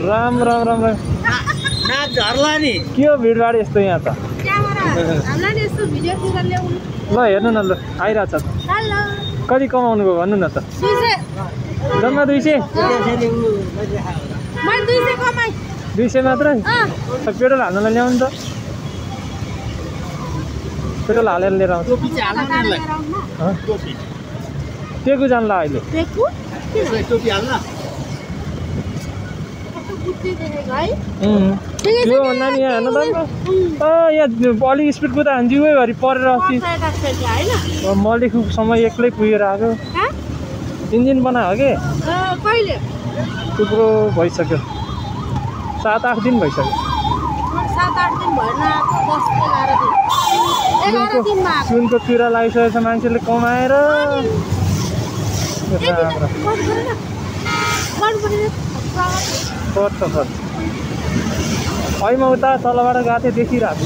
राम राम राम राम ना झर्ला नि के हो भिडभाड यस्तो यहाँ त ल हेर्नु न ल आइरहेछ त कति कमाउनु भयो भन्नु न त जम्मा 200 200 मात्रै पेट्रोल हाल्नलाई ल्याउनु त पेट्रोल हालेर लिएर आउँछ टेकु जान्ला अहिले टोपी हाल्न त्यो भन्दा नि यहाँ हेर्नु त यहाँ अलिक स्पिड कुदा जिउै घरि परेर अस्ति मलेखुसम्म एक्लै पुगेर आएको इन्जिन बनायो के थुप्रो भइसक्यो 7-8 दिन भइसक्यो सुनको चुरा लगाइसकेको छ मान्छेले कमाएर पर्छ है म उता तलबाट गएको थिएँ देखिरहेको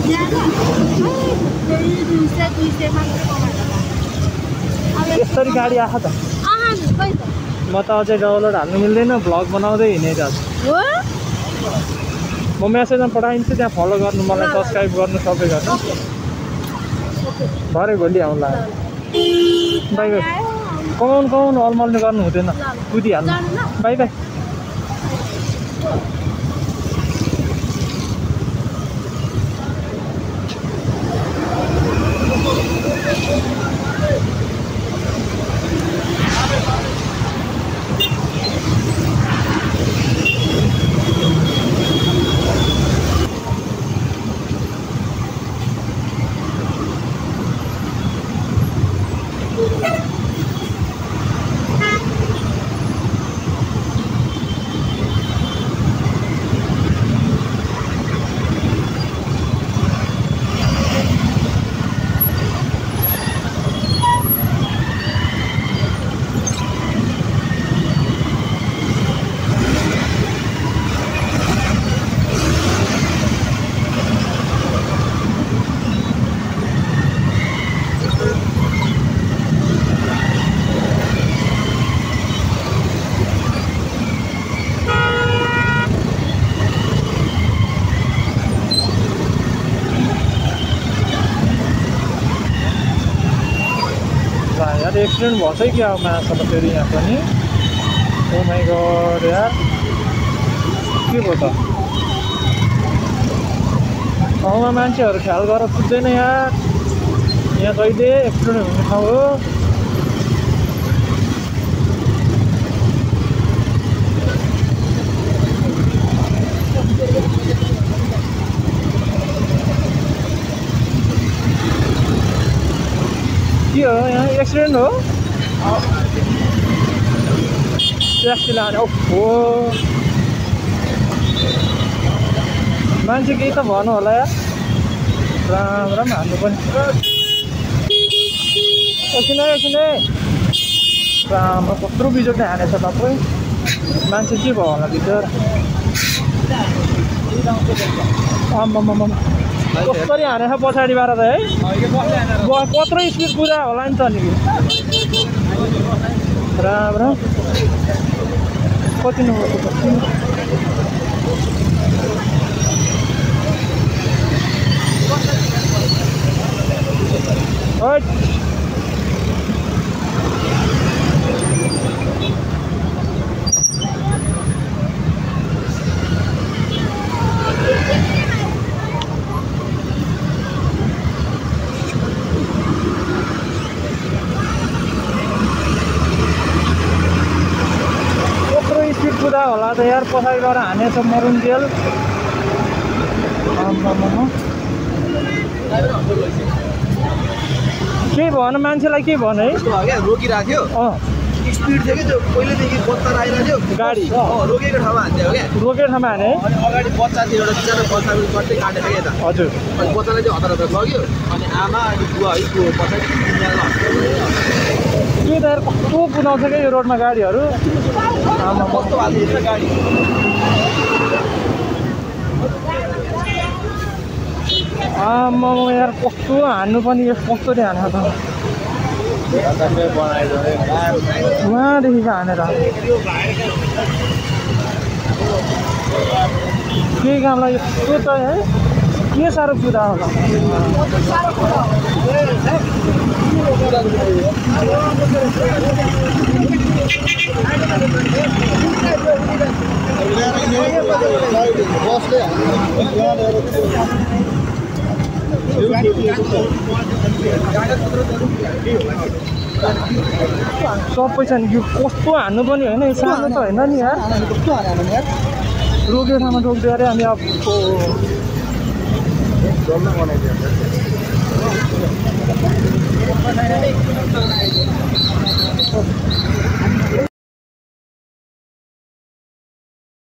यसरी गाडी आएको त म त अझै डाउनलोड हाल्नु मिल्दैन भ्लग बनाउँदै हिँडेको छु म मेसेजमा पठाइदिन्छु त्यहाँ फलो गर्नु मलाई सब्सक्राइब गर्नु सबै गर्नु भरे भोलि आउँला बाई बाई कमाउनु अलमल्ने गर्नु हुँदैन कुदिहाल्नु बाई बाई एक्सिडेन्ट भएछ क्या माछा फेरि यहाँ पनि ओ माइ गॉड यार के भयो त ठाउँमा मान्छेहरू ख्याल गरेर कुद्दैन यार यहाँ कहिले एक्सिडेन्ट हुने ठाउँ हो के हो यहाँ एक्सिडेन्ट हो ट्याक्सी लाने ओहो मान्छे केही त भन्नु होला यार राम राम हान्नु पनि एकछिन राम कत्रो बिजोकले हानेछ तपाईँ मान्छे के भयो होला भित्र आम्मामा कसरी हानेछ पछाडिबाट त है कत्रो स्पिड कुदा होला नि त नि राम राम कति नम्बर कुदा होला त यार पछाडिबाट हानेछ मरुन्जेल के भन मान्छेलाई के भन है रोकिराख्यो स्पिड थियो कि त्यो पहिलेदेखि बच्चा आइरहेको थियो गाडी रोकेको ठाउँमा हान्थ्यो क्या रोकेको ठाउँमा हाने अनि अगाडि बच्चा थियो एउटा बिचरा बच्चा कट्टै काटेको क्या त हजुर अनि बच्चालाई चाहिँ हतार हतार लग्यो अनि आमा अनि बुवा है त्यो पछाडि त्यो त यार कस्तो कुदाउँछ क्या यो रोडमा गाडीहरू आमा कस्तो हाल्छ गाडी आमा यार कस्तो हान्नु पनि कस्तो हाने त उहाँदेखि हानेर के कामलाई त्यो त है के साह्रो कुरा होला सब पैसा नि यो कस्तो हान्नु पनि होइन यो सानो त होइन नि यार रोक्यो ठाउँमा रोक्दियो अरे अनि अब